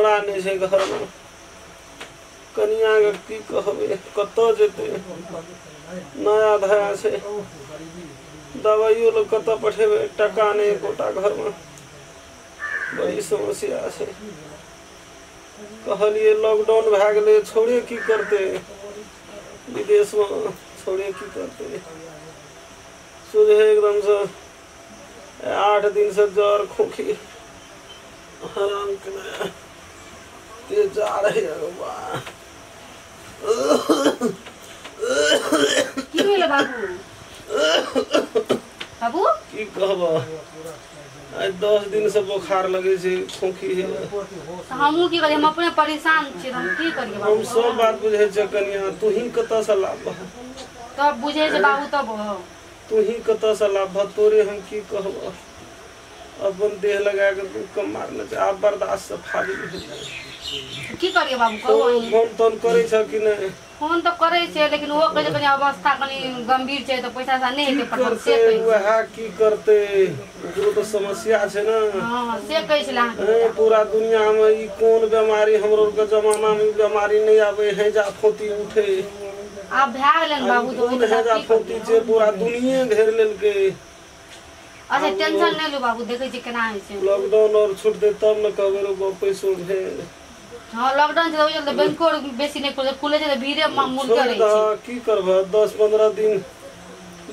छौड़ा नहि छै घरमे। कनिया के की कहबै, कतऽ जेतै, नया धया छै, दवाइयो लोग कतऽ पठेबै, टका नहि एकोटा घरमे, बड़ी समस्या छै। कहलियै लॉकडाउन भए गेलै, छौड़े की करतै विदेशमे, छौड़े की करतै। सोझे एकदमसँ 8 दिनसँ जर खोखी हराम केने ते जा रहे। की भेलै बाबू? बाबू की कहब, आइ 10 दिन से बोखार लगै छै, खोखी है। हमहूँ की करियै, हम अपने परेशान छियै, हम की करियै हम बाबू? सब बात बुझै छियै कनिया, तू ही कतऽसँ लाबह? तब बुझै छै बाबू तब। तू ही कतऽसँ लाबह, तोरे हम की कहब। अपन देह लगा के दुख कम मारने छै, आब बर्दाश्त से फाजिल भेल जाइ। की करियै बाबू, कहू अहीं। फोन तोन करै छ कि नहि? फोन तऽ करै छै, लेकिन ओहो कहै छै कनि अवस्था कनि गंभीर छै, तऽ पैसा वैसा नहि की हेतै पठल से करतै कहै छै। वएह की करतै, ओकरो तऽ समस्या छै ने। हँ, से कहै छलै अहाँके। हे, पूरा दुनिया में ई कोन बीमारी, हमरो के जमाना में ई बीमारी नहीं आवे, हैजा फोती उठे। आब भए गेलै ने आ ई बाबू, तऽ कोन ओहि तऽ हैजा की फोती करियै? छै, पूरा दुनिये घेर लेलकै। अच्छा, टेंशन नहि लू बाबू, देखै छियै केना होइ छै। लॉकडाउन और छूटतै तब ने कहबै रे बाप, पैसो भेल। हँ, लॉकडाउन छै तऽ ओहि चलते बैंको आर बेसी नहि खुलै खुलै छै, तऽ भीड़े मुलके छोड़ि रहै दह, छै। की करबह, 10-15 दिन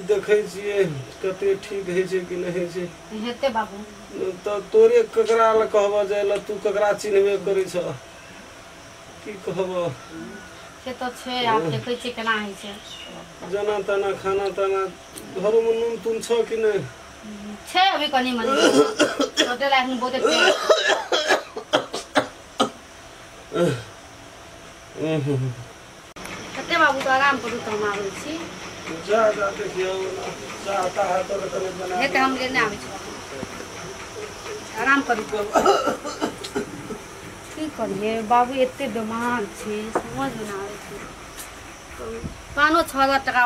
देखै छियै कते ठीक होइ छै कि नहि होइ छै। हेतै बाबू। तऽ तोरे ककरा लए कहबह जाय लए, तू ककरा चिन्हबे करै छह, की कहबह। से तऽ छै, आब देखै छियै केना होइ छै। जेना तेना खाना ताना, घरोमे नून तून छह कि नहि? छै अभी कनि मनि, रोटे लायक बहुते छै। कते बाबू, तऽ आराम करू, तऽ हम आबै छी। जा जा, देखियौ चाह ताह तऽ कनि बना। हेतै, हम लेने आबै छी बाबू, आराम करू। की करियै बाबू, एते बीमार छै, समझमे नहि आबै छै। 5-6 हजार टाका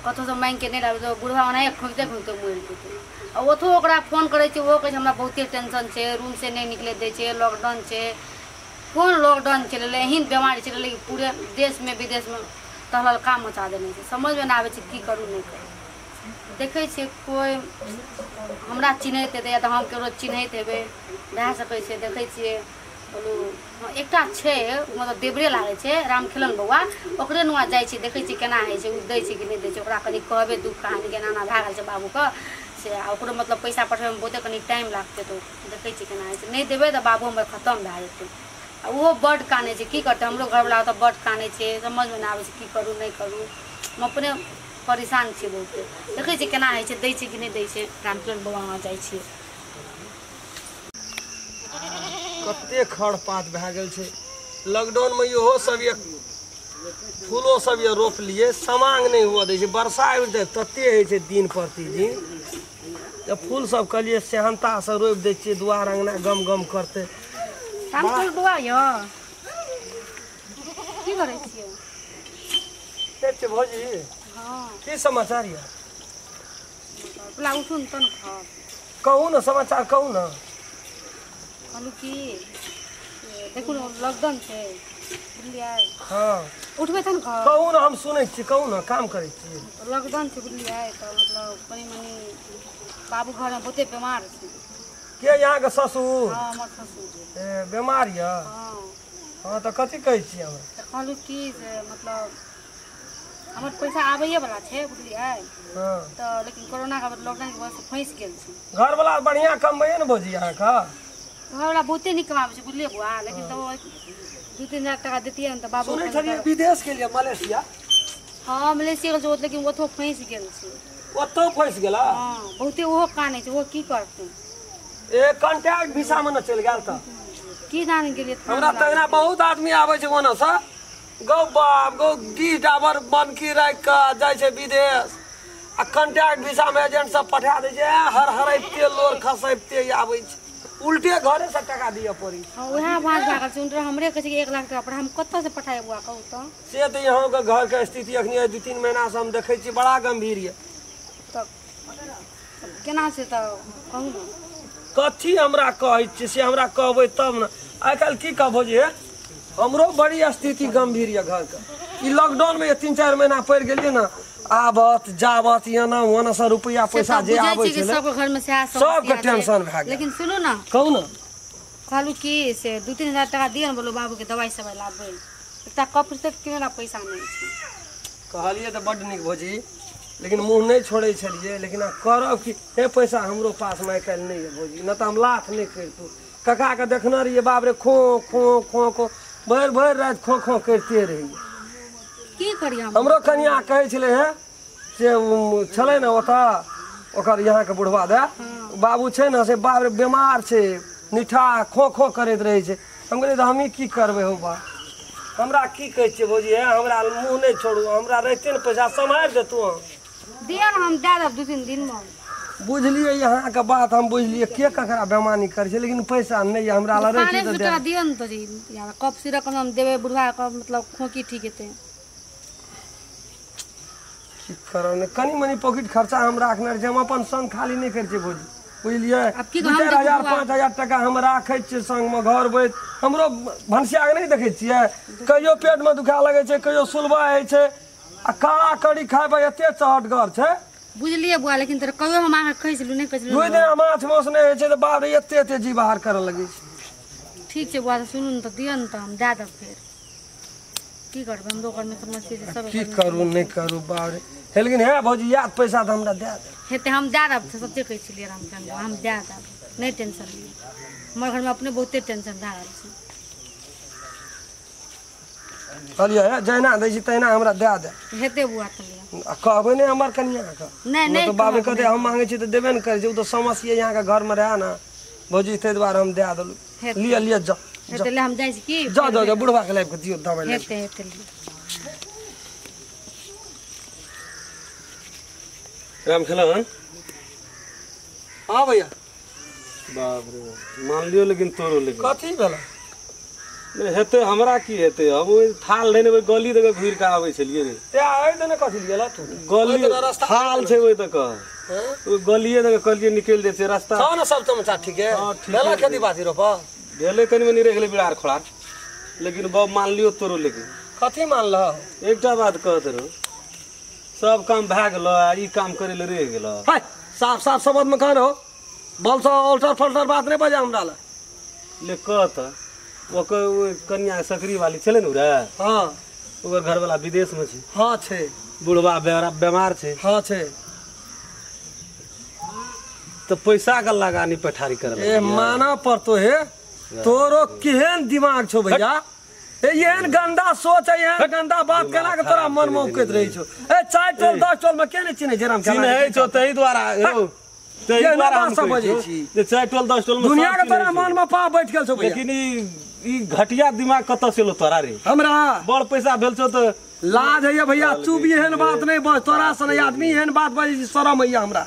कतहुसँ माँगि कऽ नहि लाबै तऽ बुढ़बा ओनाहिए खोँखिते खोँखिते मरि जेतै। आ ओतहो ओकरा फोन करै छै, ओहो कहै छै हमरा बहुते टेंशन छै, रूमसँ नहि निकलै दै छै, लॉकडाउन छै। कोन लॉकडाउन चलेलै, एहन बेमारी चलेलै कि पूरे देशमे विदेशमे तहलका मचा देने छै। समझमे नहि आबै छै की करू नहि करू। देखै छियै कोइ हमरा चिन्हैत हेतै या तऽ हम ककरो चिन्हैत हेबै, भए सकै छै। देखै छियै, बोलू, हँ, एकटा छै, मतलब देवरे लागै छै, रामखेलन बौआ, ओकरे नुआ जाइ छियै, देखै छियै केना होइ छै, ओ दै छै कि नहि दै छै। ओकरा कनि कहबै दुःख कहानी, केना एना भए गेल छै बाबूके से, आ ओकरो मतलब पैसा पठबैमे बहुते कनि टाइम लागतै। तऽ देखै छियै केना होइ छै, नहि देबै तऽ बाबू हमर खतम भए जेतै। आ ओहो बड्ड कानै छै, की करतै? हमरो घरवला तऽ बड्ड कानै छै। समझमे नहि आबै छै की करू नहि करू, हम अपने परेशान छियै बहुते। देखै छियै केना होइ छै, दै छै कि नहि दै छै। रामखेलन बौआ वहाँ जाइ छियै। कते खर पात भए गेल छै लॉकडाउनमे, इहो सब ये फूलो सब ये रोपलियै, समांग नहि हुअ दै छै। वर्षा आबि जाइ तते होइ छै दिन प्रतिदिन, तऽ फूल सब कहलियै सेहनतासँ रोपि दै छियै, दुआर अङ्गना गम गम करतै। रामखेलन बौआ यौ, की करै छियै? ठीक छै भौजी। हँ। की समाचार यऽ? बोला, उठू ने तऽ ने खाउ। कहू ने, समाचार कहू ने। कहलहुँ की, देखू ने लॉकडाउन छै, बुझलियै? हँ। उठबै तऽ ने खाउ। कहू ने, हम सुनै छी, कहू ने, काम करै छी। लॉकडाउन छै, बुझलियै? तऽ मतलब कनि मनि बाबू घरमे बहुते बीमार छै। के, अहाँके ससुर? हँ, हमर ससुर। ए, बेमार यऽ? हँ। हँ, तऽ कथी कहै छी अहाँ? तऽ कहलहुँ की से मतलब हमर पैसा आबैए वला छै, बुझलियै? हँ। तऽ लेकिन कोरोनाके लॉकडाउनके वजहसँ फँसि गेल छै। घरवला बढ़िआँ कमबैए ने भौजी अहाँके? घरवला बहुते नीक कमाबै छै, बुझलियै बौआ? लेकिन तऽ ओ 2-3 हजार टाका दैतियै ने तऽ बाबू सुनै छलियै विदेश गेलियै, मलेशिया? हँ, मलेशिया गेल छै, लेकिन ओतहो फँसि गेल छै। ओतौ फँसि गेला? हँ, बहुते ओहो कानै छै, ओहो की करतै? ए, कॉन्टैक्ट वीसा मे ने चलि गेल तऽ? की जाने गेलियै। हमरा तऽ एना बहुत आदमी आबै छै ओनऽसँ, गौ बाप गौ, 20 डाबर बनकी राखि कऽ जाइ छै विदेश आ कॉन्टैक्ट वीसा मे एजेंट सब पठा दै छै। ए, हर हरैते लोर खसैते आबै छै, उल्टे घरे से टका दिअ पड़ै छै। हँ, उएह बात भए गेल छै। उनटे हमरे कहै छै कि 1 लाख टाका पठा, हम कतऽसँ पठाए बौआ, कहू तऽ? से तऽ यहाँके घरके स्थिति अखनी 2-3 महीना से हम देखै छी बड़ा गंभीर यऽ। तऽ केना छै, तऽ कहू ने। कथी हमरा कहै छियै से हमरा कहबै तब ने। आइ काल्हि की कहबो जे हमरो बड़ी स्थिति गंभीर यऽ घरके। ई लॉकडाउन में 3-4 महीना पड़ि गेलियै ने, आबत जाबत एना ओना से रुपया पैसा जे आबै छलै सबके घर में सएह सबके टेंशन भए गेल। लेकिन सुनू ना, कहू ना, कहलू कि से 2-3 हजार टका दिअ ने बोलो बाबू के दवाई सब लाबै, एकटा कप से किने ला पैसा नहीं छै। कहलियै तऽ बड्ड नीक भौजी, लेकिन मुँह नहि छोड़ै छलियै, लेकिन आब करब कि हे पैसा हमरो पासमे आइ काल्हि नहि यऽ भौजी, नहि तऽ हम लाथ नहि करितहुँ। काकाके देखने रहियै बाप रे खो खो खो खो भरि भरि राति खो खो करिते रहियै। की करियै हम? हमरो कनिया कहै छलै हे से छलै ने ओतऽ ओकर यहाँके बुढ़वा दए बाबू छै ने, से बाप रे बेमार छै, निठा खो खो करैत रहै छै। हम कहलियै तऽ हमही की करबै हौ बा, हमरा की कहै छियै भौजी, हे हमरा मुँह नहि छोड़ू, हमरा रहिते ने पैसा सम्हारि देतू अहाँ। दिअ ने, हम दए देब 2-3 दिनमे। बुझलियै अहाँके बात, हम बुझलियै के ककरा बेमानी करै छै, लेकिन पैसा नहि यऽ हमरा लग रहितै तऽ दए दिअ ने। तऽ कप सिरप हम देबै बुढ़वा के, मतलब खोंखी ठीक हेतै। की करब ने, कनि मनि पॉकेट खर्चा हम राखने रहै छी, हम अपन संग खाली नहि करै छियै भौजी, बुझलियै। 2-4 हजार 5 हजार टका हम राखै छियै संगमे घर बैठ। हमरो भनसियाके नहि देखै छियै, कहियो पेटमे दुखा लगै छै, कहियो सुलबा होइ छै, आ कड़ा कड़ी खाइमे एते चहटगर छै। बुझलियै बुआ, लेकिन तोरा कहियो हम अहाँके कहै छलहुँ नहि कहै छलहुँ। 2 दिना माछ मांस नहि होइ छै तऽ बाप रे एते एते जी बाहर करऽ लगै छै। ठीक छै बुआ, सुनू ने तऽ दिअ ने तऽ हम दए देब। फेर की करबै, हमरो घरमे समस्या छै सब। की करू नहि करू बाप रे, लेकिन हे भौजी याद पैसा तऽ हमरा दए देब। हेतै हम दए देब, सच्चे कहै छलियै रामचंद्र, हम दए देब, नहि टेंशन लिअ। हमर घरमे अपने बहुते टेंशन भए रहल छै। कहलियै हे जहिना दै छी तहिना हमरा दए दे। हेतै बुआ तऽ लिअ। आ कहबै नहि हमर कनियाके, नहि तऽ बाबे कहतै हम मांगै छी तऽ देबे ने करै छै, ओ तऽ समस्या यहाँके घरमे रहए ने भौजी, ताहि दुआरे हम दए देलहुँ। लिअ लिअ जाउ हेतै, ले हम जाइ छी। की जाउ जाउ जाउ बुढ़बाके लाबि कऽ दियौ दवाइ। हेतै हेतै लिअ। राम खेलन। हाँ भैया। बाप रे मान लियो, लेकिन तोरो लेकिन कथी भेल नहि हेतै, हमरा की हेतै। हम ओहि थाल लेने ओहि गली दऽ घुरि कऽ आबै छलियै रे, ते आइ दने कथी गेल तू? गली थाल छै ओहि दऽ कऽ, ओहि गलिए दऽ कऽ कहलियै निकलि जाइ छै रास्ता। छौ ने सब समाचार ठीक है? भेला खेती बाती रोपल भेलै, कनि मनि रहि गेलै बिरार खोरार, लेकिन बाप मान लियो तोरो। लेकिन कथी मानलह? एकटा बात कहत रहो, सब काम भए गेलो आ ई काम करे ले रहि गेलो। हाय साफ साफ शब्द में कह रहो, बल से उल्टर फल्टर बात नहीं बजा हमरा ले। ले कह तऽ ओकर ओ कन्या सकरी वाली छलै ने रे। हाँ ओकर घरवाला विदेश में छै। हाँ छै। बुढ़वा बेमार छै। हाँ छै। तो पैसा के लगानी पठारी कर ए माना पड़तो हे, तोरो केहन दिमाग छौ भैया, एहन गंदा सोच, एहन गंदा बात केना के तोरा मन में उकैत रहै छौ। ए 4 टोल 10 टोल में के नहि चिन्है छै राम? चिन्है छौ ताहि दुआरे यौ, ताहि दुआरे हम सब बजै छी जे 4 टोल 10 टोल में दुनिया के तोरा मन में पाप बैठ गेल छौ भैया। लेकिन ई घटिया दिमाग कतऽ से एलो तोरा रे? हमरा बड़ पैसा भेल छौ तऽ लाज होइया भैया, तू भी एहन बात नहि बज, तोरा सन आदमी एहन बात बजै छी शरम होइया हमरा।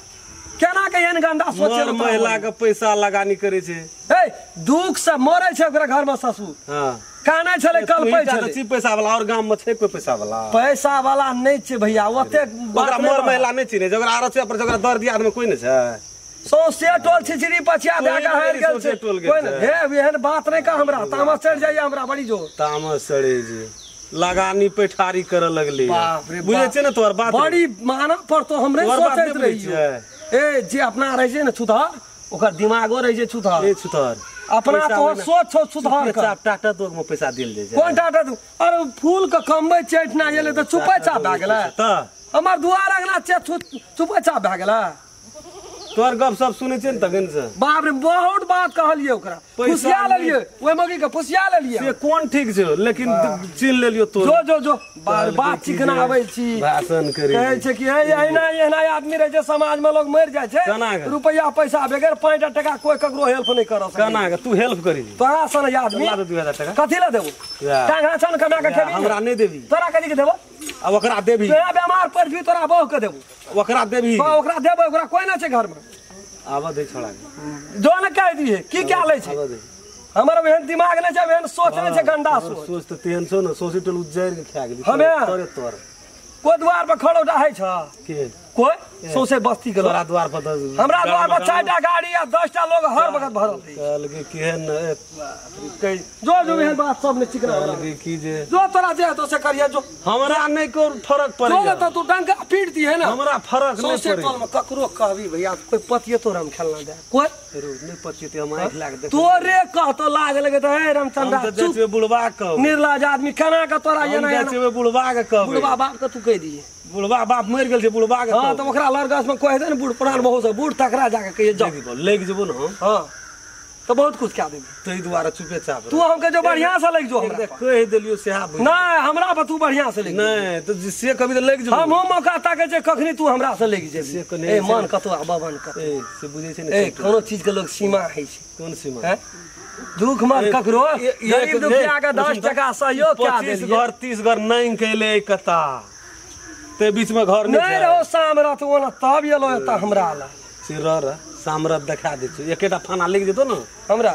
केना के एहन गंदा सोच महिला के पैसा लगानी करे छै। ए दुख से मरे छै ओकरा घर में ससुर। हां कानै छलै कलपै छलै। छी पैसा वाला और गाम में छै कोई पैसा वाला? पैसा वाला नहि छै भैया, ओते ओकरा मर महिला नहि चिन्है छै, ओकरा आरो छै पर ओकरा दर्द दियाद में कोई नहि छै। सौंसे टोल छिछड़ी पछिया दए के हारि गेल छै। कोई नहि हे एहन बात नहि कह, हमरा तामस चढ़ि जाइया, हमरा बड़ी जोर तामस चढ़े जे लगानी पैठारी करे लगली। बाप रे बुझै छै ने तोहर बात बड़ी मानव पर तो हमरे सोचैत रहियो। ए जे अपना रहै छै ने छुतहर, ओकर दिमागो रहै छै छुतहर। ए छुतहर अपना तो सोच छौ सुधार कर। टाटा तो में पैसा देल जाय छै। कोन टाटा दू? अरे फूल के कमबै चैठना गेलै तऽ चुपै चाप भए गेलै। तऽ हमर दुआर अंगना चुपै चाप भए गेलै। तोहर गप सब सुनै छै ने तखन से। बाप रे बहुत बात कहलियै ओकरा, फुसिया लेलियै ओहि मौगी के, फुसिया लेलियै। से कोन ठीक छै, लेकिन चिन्ह लेलियो तोर। जो जो जो बात चिकना आबै छी, भाषण करै कहै छै कि हे एहिना एहिना आदमी रहै छै समाज में, लोग मरि जाइ छै रुपैया पैसा बगैर 5 टका कोई ककरो हेल्प नहि करऽ सकै। केना के तू हेल्प करी? तोरा सन आदमी 2000 टका कथी लए देबो? टांगा छन कमा के खेबी? हमरा नहि देबी। तोरा कथी के देबो? आ ओकरा देबी। तोरा बेमार पड़बी तोरा बहू के देबो। ओकरा देबी। हां ओकरा देबो, ओकरा कोई नहि छै घर में। आबऽ दे छोड़ा के। जो न कह दिए की क्या लै छै। हमर एहन दिमाग नहि छै, एहन सोच नहि छै, गंदा सोच। सोच तऽ तेहन छौ ने, सोची टोल उजारि के खा गेली। हमे तोरे तोर कोई द्वार पर खड़ो रहै छ के? कोई सौंसे बस्ती के तोरा द्वार पर हमरा द्वार पर 4टा गाड़ी आ 10टा लोग हर वक्त भरल रहे। कहलकै केहन जो जो एहन बात सब ने चिकना कहलकै की जे जो तोरा जे हेतौ से करिहे जो हमरा नहि को फरक पड़ै जो तऽ तू डंका पीट दिहे ना हमरा फरक नहि सौंसे पड़ै टोल में ककरो कहबी भैया कोई पतियतो राम खेलना दे कोई नहि पतियते हम आँखि लाग देख तोरे कहतो लाज लगे तऽ हे रामचंद्र हम तऽ जाइ छियै बुढ़बा के निर्लाज आदमी केना के तोरा हम एना जाइ एना छियै बुढ़बा के कहबै बुढ़बा बाप के तू कहि दिहे बुढ़बा बाप मरि गेल छै बुढ़बा के हाँ तऽ ओकरा लड़गस में कहि दे ने बूढ़ पुरान बहुत छै बूढ़ तकरा जाके कहिए जाओ लागि जेबो ने हम हाँ तऽ बहुत कुछ कए देबी ताहि दुआरे चुपे चाप तू हमके जो बढ़िया से लागि जो हमरा पर। कहि देलियो सेहा बुझि नहि हमरा पर तू बढ़िया से लागि नहि तऽ से कभी तऽ लागि जेबो हम मौका ताके छै कखनी तू हमरा से लागि जेबी से कने ए मन कतौ आ बबन कतौ ए से बुझै छै ने ए कोनो चीज के लोग सीमा होइ छै कोन सीमा हैं दुख मत ककरो गरीब दुखिया के 10 टका सहयोग कए 25 देलियै घर 30 घर नहि कैले कता ते बीच में घर नहि रहो शाम रात ओना तब एलो एतऽ हमरा ला से रह सामरत देखा दै छियौ एकेटा फाना लागि जेतौ ने हमरा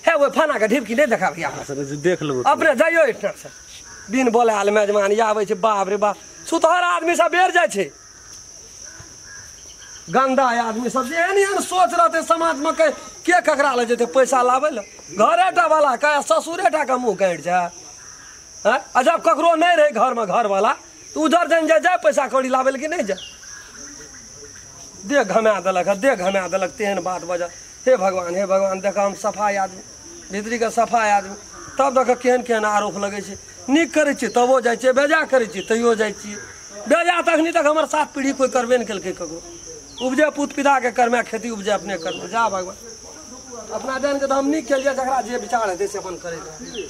हे ओहि फाना के ढिपकी नहि देखा भैया से देख लेबो अपने जाइयो एहिठाम से बिन बोलायल मेजमान आबै छै बाप रे बाप सुतहर आदमी सब बेर जाइ छै गंदा आदमी सब एहन एहन सोच रहतै समाज में के ककरा लए जेतै पैसा लाबै लए घरे टा वाला के ससुरे टा के मुँह काटि जाय हैं आ जब ककरो नहि रहै घरमे घरवाला तऽ उधर जन जाय जाय पैसा कौड़ी लाबै लए कि नहि जाय देह घमा देलक देह घमा देलक तेहन बात बजल हे भगवान देख हम सफाइ आदमी भीतरीके सफाइ आदमी तब देख केहन केहन आरोप लगै छै नीक करै छियै तबो जाइ छियै बेजा करै छियै तैयो जाइ छियै बेजा तखनी तक हमर 7 पीढ़ी कोइ करबे नहि केलकै ककरो उपजे पुत पिताके करमे खेती उपजे अपने करमे जा भगवान अपना जानिके तऽ हम नीक केलियै जकरा जे विचार हेतै से अपन करैत रहै।